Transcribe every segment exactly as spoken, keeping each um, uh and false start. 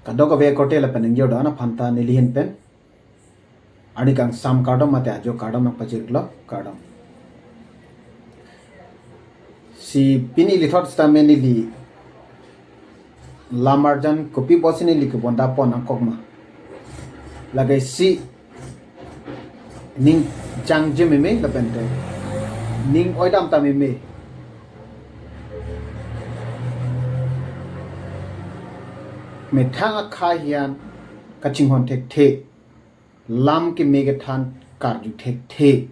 Kadokave korte lapen ingjir do-an aphan ta neli ahin pen arni kangsam kardom mate ajo kardom nangpajirlo, kardom. Si pini lithot sitame neli lam arjan kopi pusi neli kebonda pon nangkok ma. Lake si ning jangje meme lapen te ning oidam ta meme. Methang akhai hian kachinghon thekthe, lam keme kethan karju thekthe.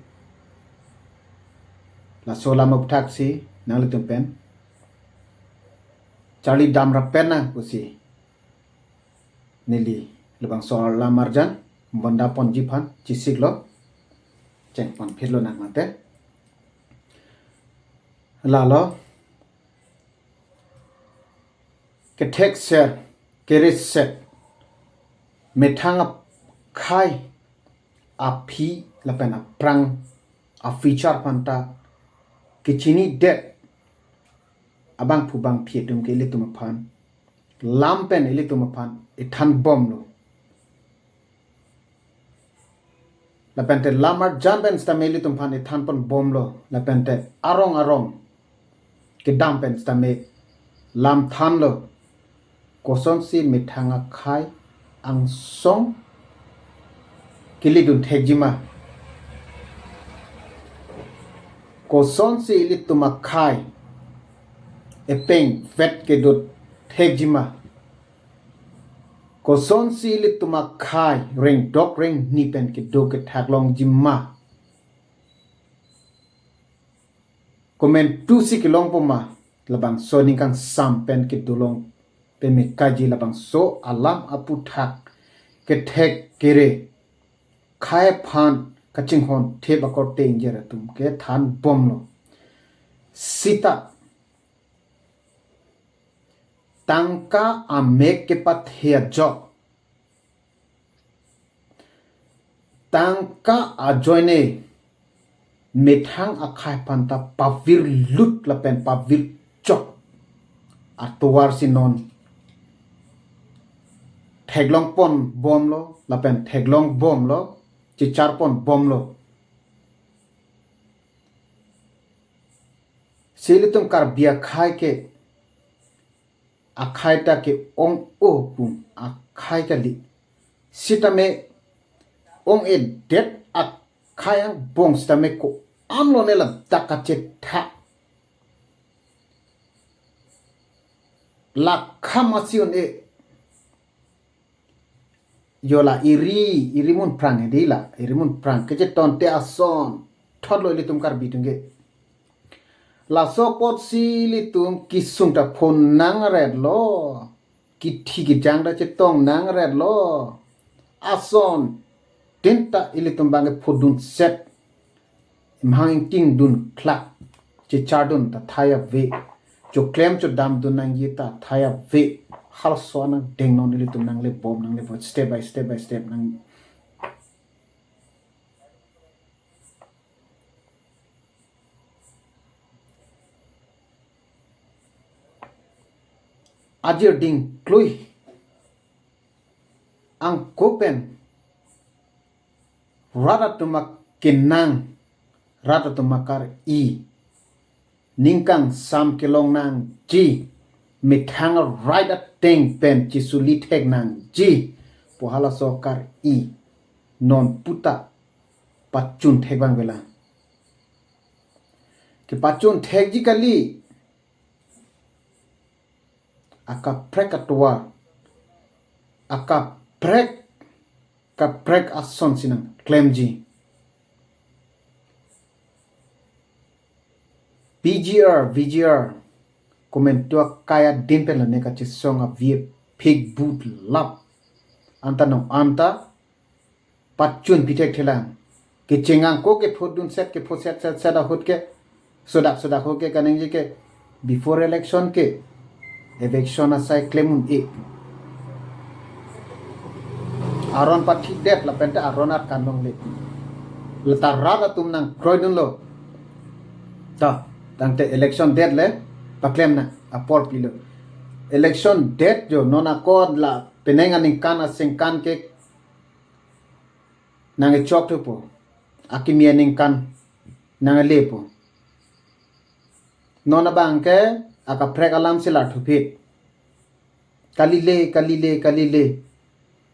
Laso alam aphuthak si nanglitum pen charli dam rap pen nang pusi neli labangso alam arjan bonda ponji aphan chesiklo, cheng pon phirlo nang mate. Lalo kethek ser kere set methang akhai aphi lapen aphrang a-feature aphan ta kechinidet abangphu bangphi atum ke ilitum aphan lam pen ilitum aphan ethan bomlo. Lapen te lam arjan pen sitame ilitum aphan ethan pon bomlo. Lapen te arong arong kedam pen sitame lam thanlo. Kosonsi methang akhai angsong kelidun thekji ma? Kosonsi ilitum akhai epeng vet kedo thekji ma? Kosonsi ilitum akhai rengdok renghni pen kedo kethak longji ma? Komantusi kelongpo ma? Labangso ning kangsam pen kedo long peme kaji labangso alam aphuthak kethek kere akhai aphan kachinghon thep akorte ingjir atum kethan bomlo. Sita tangka amek kepathe ajok, tangka ajoine methang akhai aphan ta pavirlut lapen pavirchok atovar si non theklong pon bomlo lapen theklong bomlo, chechar pon bomlo. Si ilitum Karbi akhai ke akhai ta ke-ong-o pu akhai kali. Sitame ong-edet akhai angbong sitame ko-an lone ladak kachetha. Lakham asi un-e. Yo la iri, iri mun phrang hedi la, iri mun phrang. Kechetong te asonthotlo ilitum Karbi atum ke. Laso apotsi ilitum kesung ta phonang retlo. Kithi kejang ta chetong nang retlo. Asontin ta ilitum abang kephodun set. Imhang ingtingdun klak. Chechardun ta thai ave. Choklem chodamdun nangji ta thai ave. Halaso anang dengnon ilitum nangle bom nangle bom, step by step by step nang. Ajir ding klui angko pen rat atum akenang, rat atum akar-i, ning kangsam kelong nangji, methang arai ateng pen chesuli thek nangji pu halaso akar-i non puta pachun thek abang avelang. Kepachun thekji kali. Akaprek atovar, akaprek kaprek ason si nangklemji. P G R, V G R, komantu akai adin pen lone kachesong avi aphik but lap anta non anta pachun pithekthe lang. Kecheng angko kephodun set kepho set set set ahut ke sodak sodak ahut ke kaningje ke before election ke eviction asai klem un-e. Aron pathidet lapen te aron at kanlongle. Lata rat atum nangkroidunlo. Ta, tangte election det le paklem nang apor pilo. Election det jo non akon la Penang aningkan asengkan ke nangkechok thupo. Akimi aningkan nangkelepo. Non abang ke akaprek alam si la thuphit. Kalile, kalile, kalile.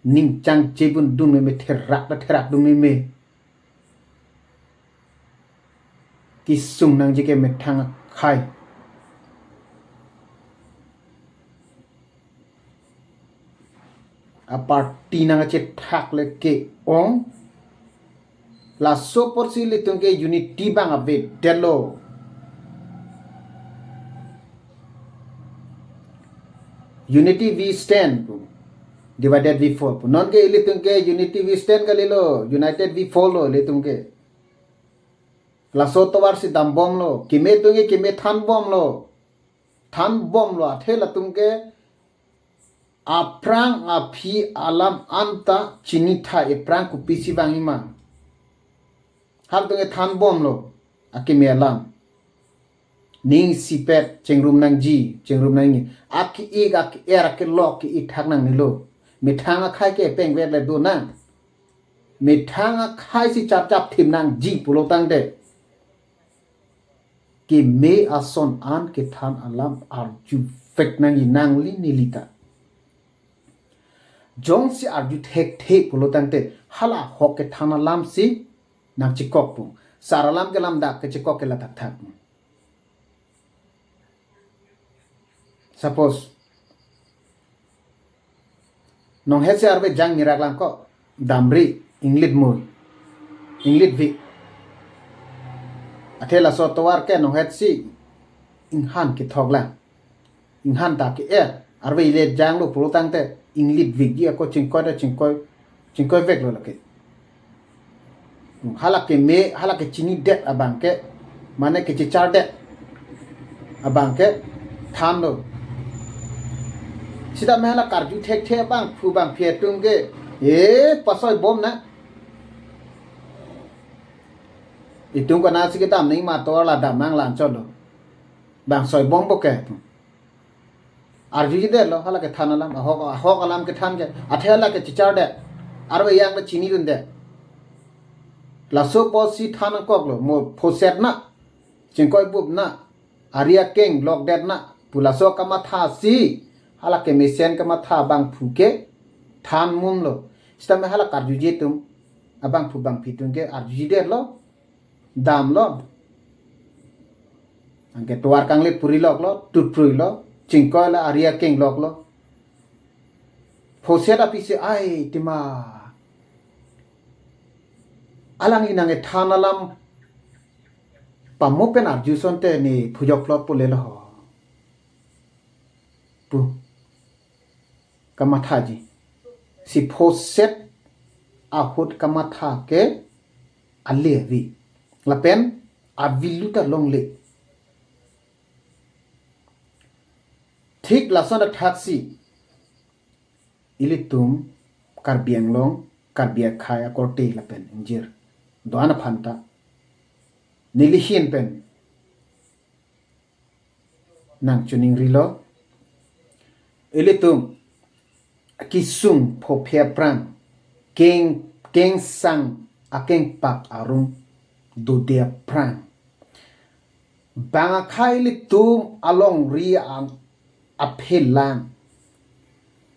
Ning changchebun dun meme, therak ta therak dun meme. Kesung nangji ke methang akhai. Aparty nangkachethak le ke-ong. Laso apotsi ilitum ke unity abang avedetlo. Unity we stand pu. Divided we fall pu. Non ke ilitum ke unity we stand kalilo. United we fall lo ilitum ke. Laso atovar si dambomlo. Keme atum ke keme thanbomlo. Thanbomlo. Athe latum ke aphrang aphi alam anta chinitha, ephrang kopisi vangji ma. Halatum ke thanbomlo akimi alam. Ning isipet chengrum nangji, chengrum nangji. Ake-ik, ake-er, akelok ke-ik thak nangnelo. Methang akhai ke pengver le do nang. Methang akhai si charchap thim nangji pulo tangte, keme ason an kethan alam arjuvek nangji, nangli neli ta. Jongsi arju thekthe pulo tangte hala ahok kethan alam si nangchekok pu. Sar alam ke lamdak kechekok ke ladak thak. Suppose nonghet si arve jang nirak lang ko, damri, inglit mui, inglit vik. Athe laso atovar ke nonghet si inghan kethok lang. Inghan ta ke-er, arve ilet janglo pulo tangte inglit vikji ako chingkoi ta chingkoi, chingkoi veklo lake. Hala keme, hala kechinidet abang ke, mane kechechardet abang ke thanlo. Sitame hala karju thekthe abangphu bangphi atum ke, e, pasoibom na. Itum konatsi kedam nangji ma atovar la dam nang la anchotlo. Bang soibompo ke. Arjujidetlo, hala kethan alam, ahok, ahok alam kethan ke, athe hala kechechardet. Arve yang le chinidundet. Laso apotsi than nangkoklo, mo phoset na, chingkoi bup na, ari akeng lokdet na, pu laso kamatha si, hala kemesen kamatha abangphu ke thanmumlo. Sitame hala karjuji atum, abangphu bangphi atum ke arjujidetlo, damlo. Anke tovar kanglit puri loklo, tutpruilo, chingkoi la ari akeng loklo. Phoset aphi si ai tima. Alangli nangkethan alam pamo pen arju asonte ne phujok plot pule lo ho. Pu kamathaji. Si phoset ahut kamatha ke ale avi. Lapen avilu ta longle. Thik lason athak si ilitum Karbi Anglong, Karbi akhai akorte lapen ingjir do-an aphan ta neli ahin pen nangchiningrilo. Ilitum kesung phophe aphrang, keng, kengsang akengpak arum dode aphrang, bang akhai ilitum alongri ang aphelang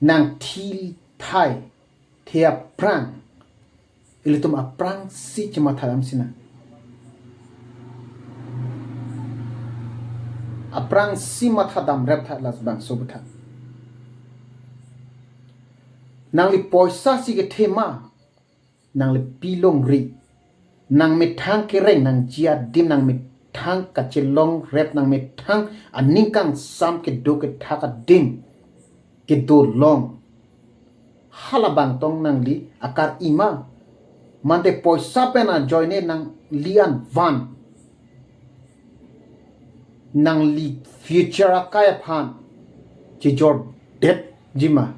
nangthithai the aphrang, ilitum aphrangsi chematha dam sina. Aphrangsi matha damrep tha, labangso aputhak. Nangli poisa si kethe ma, nangli pi longri, nangmethang kereng nangji adim, nangmethang kachelongrep, nangmethang aning kangsam kedo kethak adim kedo long. Halabang tong nangli akar-i ma. Mante poisa pen ajoine nangli an van, nangli future akai aphan chejordetji ma.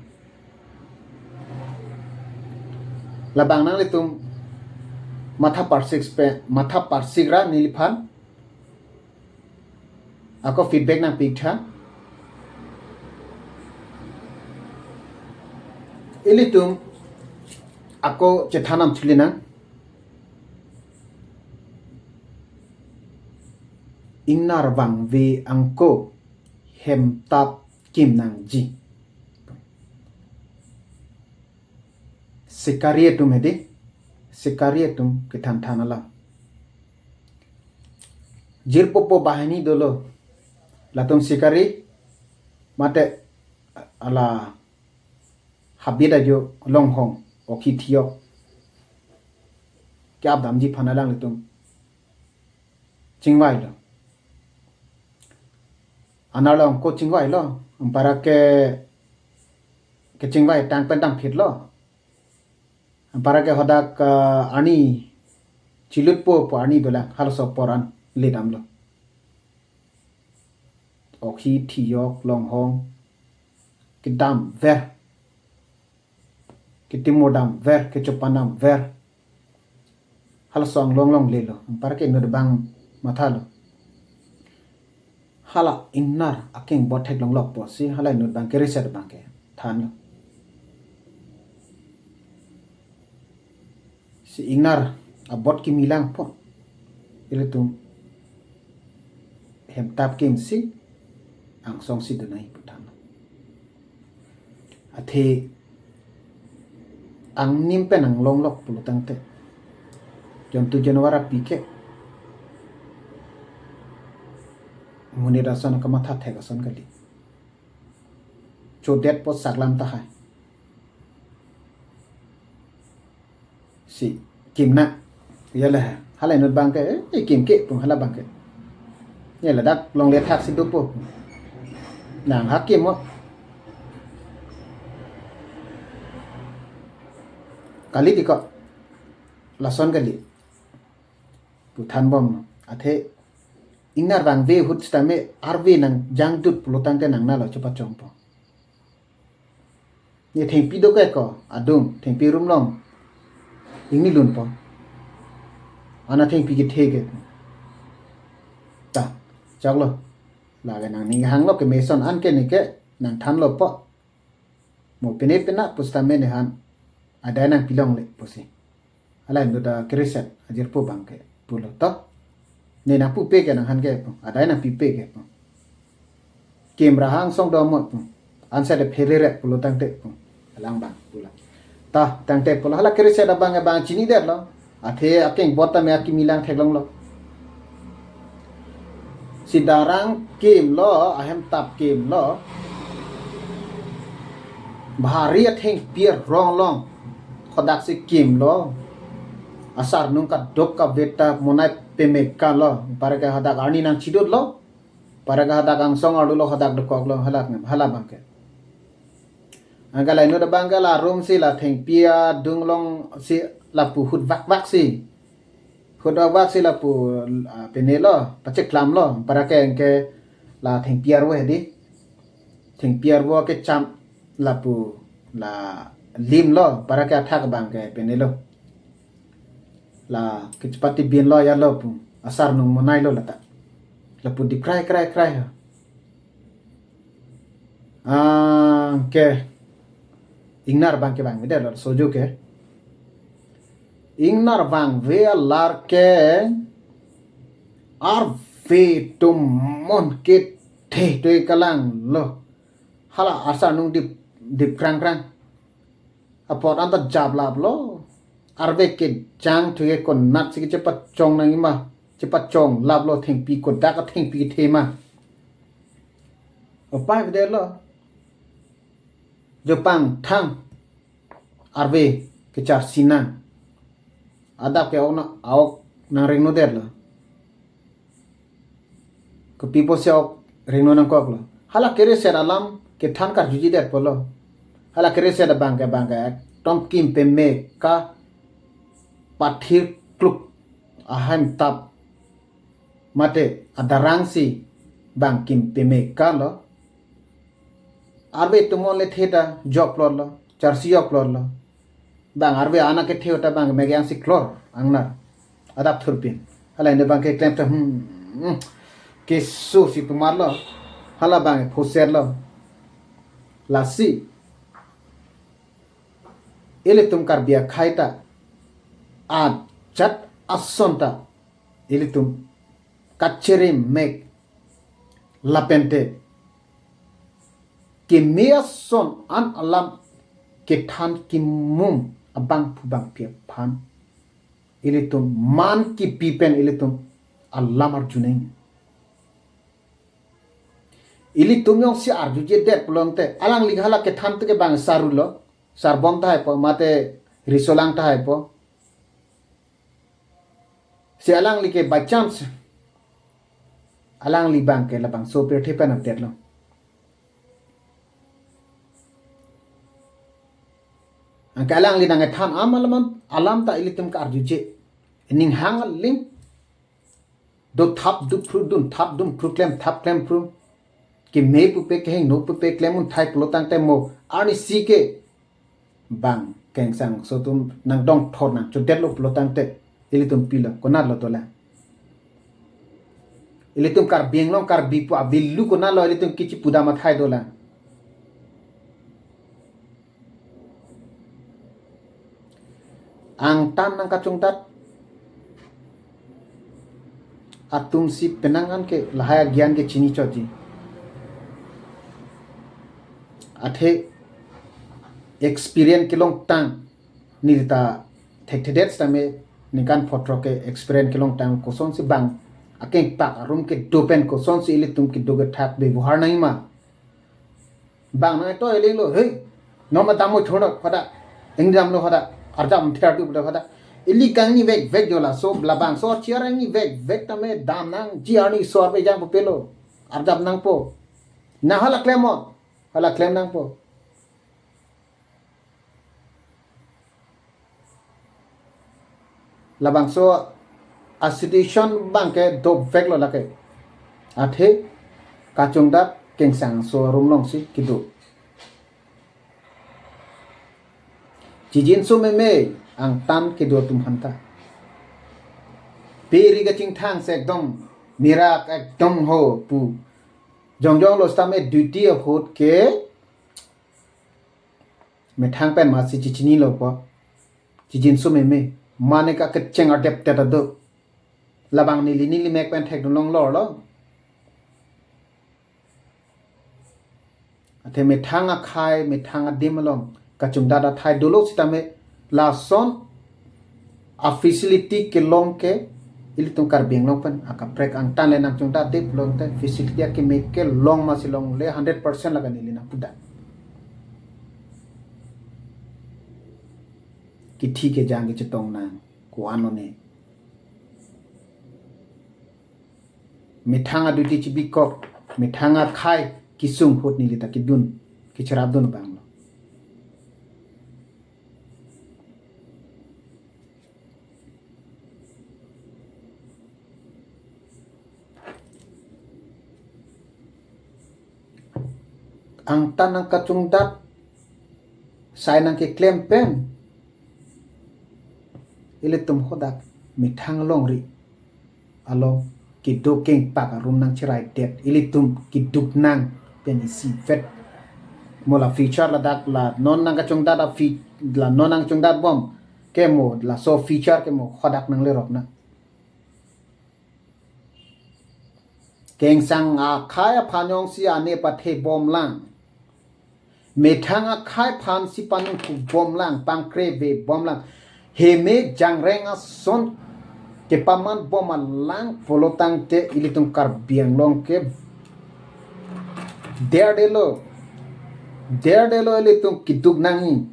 Labang nanglitum matha parsik pe, matha parsik ra neliphan ako feedback nangpik tha. Ilitum ako chethan nangchuli nang. Ingnar vangve angko hemtap kim nangji. Sikari atum hedi, sikari atum kethanthan alam. Jirpopo banghini dolo. Latum sikari, mate hala habit ajo longhong, okhi thiyok ke-ap damji aphan alanglitum chingvailo. Anerlo angko chingvailo, anparke kechingvai tang pen tang phitlo. Anparke hadak, ah, arni chilutpo pu arni dolang, halaso apor an ledamlo. Okhi thiyok longhong kedamver, ketimor damver, kechopan damver. Halaso anglong longlelo, anparke inut abang mathalo. Hala ingnar akeng bot theklonglok pusi hala inut abang keriset abang kethanlo. Si ingnar abot kimi langpo. Ilitum hemtap kimsi angsong si donai pu thanlo. Athe angnim pen anglonglok pulo tangte, jontu janwar api ke monit ason kamatha thek ason kali. Chodetpo saklam tahai. Si kimna. Yale, hala inut abang ke, eh, kimke pu hala abang ke. Yale, dak longle thak si dopo. Nang ha kimmo. Kali tiko. Lason kali pu thanbom. Athe ingnar vangve ahut sitame arve nangjangdut pulo tangte nangnalo chepachongpo. Ne thengpi do ke ko, adung, thengpi rumlong. Ingni lunpo. Ana thengpi kethe ke. Ta, choklo. Lake nangning hanglo ke meson an ke ne ke nangthanlo po. Mo pine pina pu sitame ne han adai nangpilongle pusi. Hala inut akeriset ajirpo abang ke pulo to. Ne nangpupe ke nang han ke pu. Adai nangpipe ke pu. Kim ra angsong domo pu. Ansa de pherere pulo tangte pu. Alang abang pulo. Ta tangte pulo hala keriset abang abang chinidetlo. Athe akeng bot tame akimi lang theklonglo. Si darang kimlo, ahemtap kimlo. Bhari athengpi arong long. Hadak si kimlo. Asarnung kadokave ta monai peme kalo. Anparke hadak arni nangchidutlo. Anparke hadak angsong arlo lo, hadak dokoklo, hala, hala abang ke. Anke la inut abang ke la room si la thengpi adung long si lapu hut vakvak si. Hut vakvak si lapu, ah, pine lo, pacheklamlo, anparke anke la thengpi arvo hedi. Thengpi arvo kecham lapu la limlo, anparke athak abang ke pinelo. La kechepati binlo yalo pu, asarnung monailo lata. Lapu dip krai krai krai ha. Anke ingnar abang ke vangvedetlo sojo ke. Ingnar vangve alar ke arve tomon kethe toi kalanglo. Hala asarnung dip, dip krang krang. Apot anta japlaplo. Arve kejang thuye konat si kechepachong nangji ma. Chepachonglaplo thengpi kodak athengpi kethe ma. Opai vedetlo. Jopang thang. Arve kecharsi nang. Adap ke ok na, aok nang ringno detlo. Kopi pusi ok ringno nangkoklo. Hala keriset alam kethan karjujidetpo lo. Hala keriset abang ke abang ke ekdom kim peme ka pathir kluk ahemtap mate adarang si abang kim peme kalo. Arve tomon le theta jokplotlo, charsi jokplotlo. Bang arve ana kethe ta bang megang si klor angnar. Adap thurpin. Hala inut abang ke klem ta, hmm, hmm. Keso si pemarlo. Hala abang phoserlo. Lasi. ilitum Karbi akhai ta ajat ason ta ilitum kachere mek lapente keme ason an alam kethan kimum abangphu bangphi aphan ilitum man kipi pen ilitum alam arjunang. Ilitum jongsi arjujedet pulote alangli hala kethan te ke bang sarulo, sarbom tahai po, mate risolang tahai po. Si alangli ke by chance, alangli bang ke labangso pirthe pen update lo. Anke alangli nangkethan am alam, alam ta ilitum ke arjuje. Ning hang aling do thap do phru, dun thap dun phru, klem thap klem phru. Keme pupe, kehingno pupe klem un thai pulo tangte mo arnisi ke bang kengsang aso atum nangdongthor nangchodetlo pulo tangte ilitum pilo, konatlo dolang? Ilitum Karbi Anglong Karbi pu a-value konatlo ilitum kichi pudam athai dolang? Angtan nangkachongdat atum si penang an ke lahai agyan ke chini chotji. Athe experience kelongtang neli ta thekthedet sitame ningkan photro ke experience kelongtang, kosonsi bang akengpak arum kedo pen kosonsi ilitum kedo kethak bebohar nangji ma. Bang nang to eleng lo, "Hei, non ma damlo, chorot pada, eng damlo pada, arjap ther tu pada pada." Ili kangni vek vek jo laso, labangso chair angni vek vek tame dam nangji, arni sor pe jang pupelo, arjap nangpo. Na hala klem mo, hala klem nangpo. Labangso a-situation bang ke doveklo lake. Athe kachongdat kengsang aso arum alongsi kedo. Chijinso meme angtan kedo atum aphanta. Pe ri kachingthang si ekdom mirak ekdom ho pu jongjonglo sitame duty ahut ke methang pen masi chichinilo po. Chijinso meme. Mane ka kecheng adep tet ado. Labang neli neli mek pen thekdun longlorlo. Athe methang akhai, methang adim along kachongdat athai dolo sitame lason a-facility kelong ke ilitum Karbi Anglong pen akaprek angtan le nangchongdatde pulote facility akeme kelong masi longle hundred percent laga neli nangpuda. Kithi kejang kechetong nang ko-an lone. Methang a-duty chibikok, methang akhai kesung ahut neli ta kedun, kecherapdun abang lo. Angtan nangkachongdat, sai nangkeklem pen ilitum hadak methang longri along kedo kengpak arum nangcheraidet, ilitum keduk nang pen isivet. Mo la future ladak la non nangkachongdat a fi-, la non nangchongdat bom ke mo laso future ke mo hadak nanglerok nang. Kengsang akhai aphan jongsi ane pathe bomlang, methang akhai aphan si panungku bomlang, pangkreve bomlang, heme jangreng ason kepaman bom alang pulo tangte ilitum Karbi Anglong ke derdelo, derdelo ilitum keduk nangji,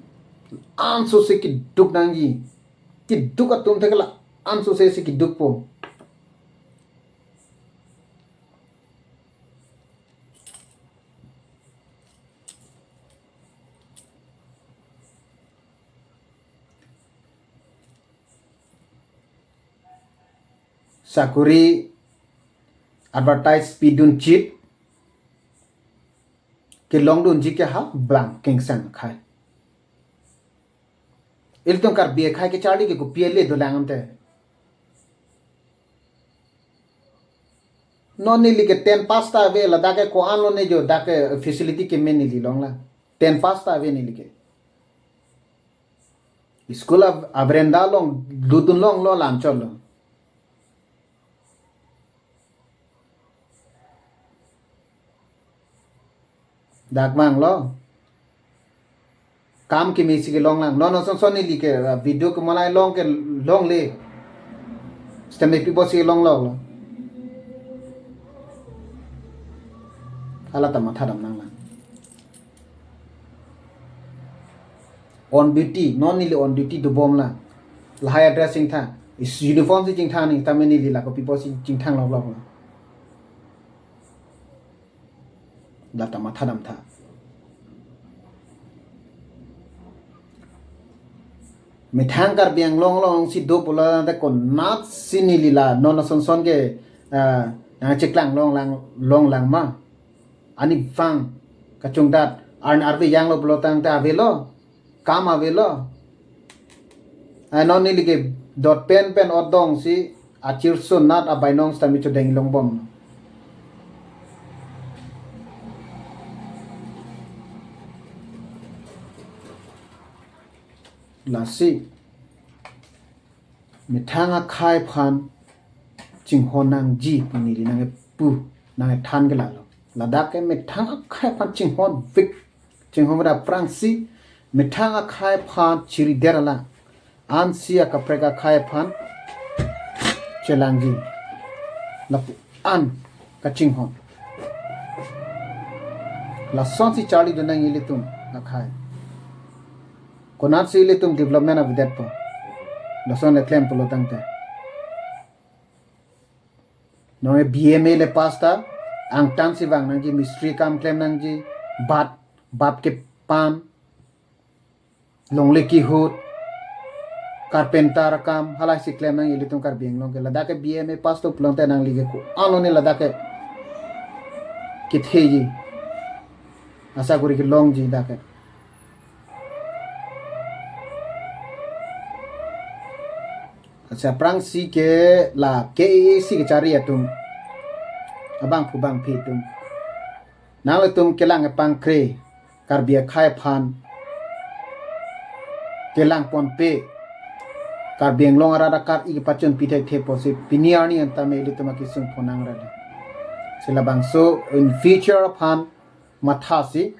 ansose keduk nangji, keduk atum thek la ansose si kedukpo. Sakori advertise pidun chit kelongdunji ke ha bang kengsang akhai. Ilitum Karbi akhai kecharli ke kopi ale dolang ante. Non neli ke ten pass ta ave, ladak ke ko-an lone jo, dak ke facility keme neli longla. Ten pass ta ave neli ke. School a, a veranda along lutdun longlo, la-anchotlo. Dak vanglo. Kam keme si kelong lang. Non ason son neli ke, uh, video kemalai long ke longle. Sitame pi apotsi longloklo. Hala ta mathadam nanglang. On duty, non neli on duty dobom lang. Lahai a-dress chingthang. Is uniform si chingthang nangji tame neli lako pi apotsi chingthang lokloklo. La ta mathadam tha. Methang Karbi Anglong alongsi do pulo tangte konatsi neli la non ason son ke, ah, nangcheklang longlang, longlang ma. Ani vang kachongdat arni arve janglo pulo tangte avelo. Kam avelo. Ai non neli ke dot pen pen odong si achirso nat abainong sitame chodeng longbom. Lasi methang akhei aphan chinghon nangji pu neli nangkepu nangkethan ke lalo. Ladak ke methang akhei aphan chinghon vik, chinghon vik aphrangsi methang akhei aphan chirider alang. Ansi akaprek akhei aphan chelangji. Lapu-an kachinghon. Lasonsi charlidun nang ilitum akhei. Konatsi ilitum development avedetpo. Lason le klem pulo tangte. Non B M A le pass ta, angtan si vang nangji, mistri kam klem nangji, bat, bap kepan, longle kihut, carpenter kam, halasi klem nang ilitum Karbi Anglong ke. Ladak ke B M A pass to pulo tangte nangli ke ko-an lone ladak ke ketheji. Asa kuri kelongji dak ke. Lasi aphrangsi ke la K A A C kachari atum, abangphu bangphi atum, nanglitum kelang kepangkre Karbi akhei aphan kelang ponpe, Karbi Anglong arat akar-i kepachun pi thekthe apotsi pini arni an tame ilitum akesung phonang rale. Si labangso in future aphan mathasi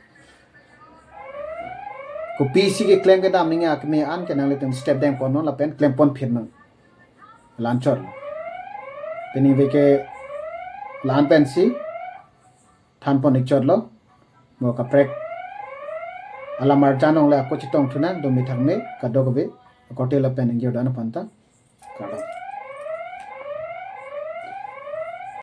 kopisi keklem kedam nangji akeme an ke nanglitum step dengponnon lapen klempon phirnon. La-anchot. Pini ave ke la-an pensi thanpon-ikchotlo. Mo kaprek alam arjan along le ako chetong thu nang, do methang me kadokave akorte lapen ingjir dan aphan ta. Kardom.